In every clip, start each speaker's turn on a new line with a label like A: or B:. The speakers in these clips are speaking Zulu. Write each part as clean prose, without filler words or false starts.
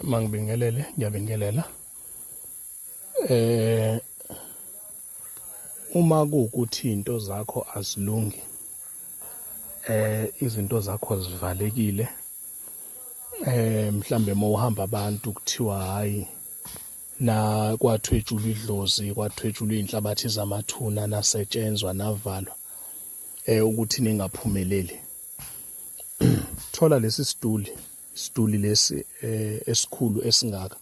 A: Mangibingelele, ngiyabingelela. Eh uma kuwukuthi into zakho azilungi, izinto zakho zivalekile, mhlambe mawuhamba abantu kuthiwa hayi na kwathwetshulwa idlozi, kwathwetshulwa inhlabathi zamathuna, nasetshenzwa navalwa ukuthi ningaphumeleli. Thola lesi situli, isituli lesi esikhulu esingaka.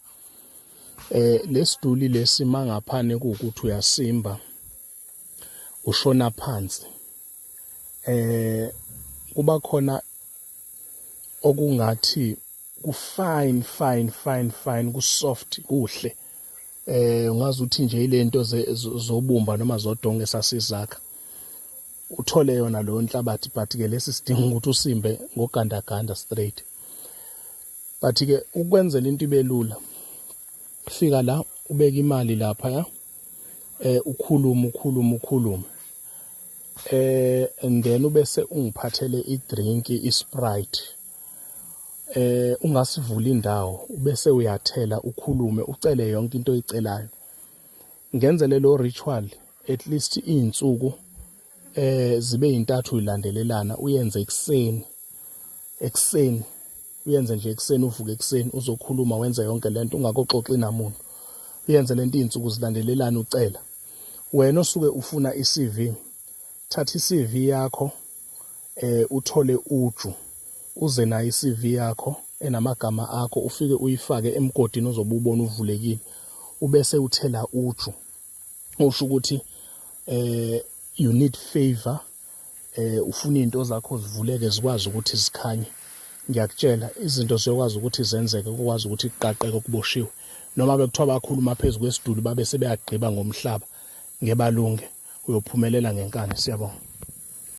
A: Lesituli lesi mangaphane kuwukuthi uyasimba ushona phansi, kuba khona okungathi ku fine fine fine fine, ku soft, kuhle. Ungazi uthi nje ilento zobumba noma zodonga esasizakha, uthole yona leyo nhlabathi, but ke lesi sidinga ukuthi usimbe ngogandaganda straight. But ke ukwenzela into ibe lula, fika la ubeke imali lapha ya, ukhulume ukhulume ukhulume, and then ubese ungiphathele i-drink, i-Sprite. Ungasivula indawo, ubese uyathela, ukhulume, ucele yonke into oyicelayo. Ngenzele lo ritual at least izinsuku zibe intathu ilandelelana, uyenze ekseni, ekseni uyenze nje ekseni, uvuke ekseni uzokhuluma, wenze yonke lento, ungakoxoxi namuntu, uyenze lento izinsuku zilandelelana ucela. Wena osuke ufuna iCV, thatha iCV yakho, uthole uju, uze nayo iCV yakho enamagama akho, ufike uyifake emgodini ozobe ubona uvulekile, ubese uthela uju, usho ukuthi you need favor, ufuna izinto zakho zivuleke, zikwazi ukuthi zikhanye. Ngiyakutshela, izinto ziyokwazi ukuthi zenzeke, ukwazi ukuthi kuqaqeke okuboshiwe, noma bekuthiwa bakhuluma phezulu kwesiduli babe sebeyagqiba ngomhlaba, ngebalunge, uyophumelela ngenkani. Siyabonga.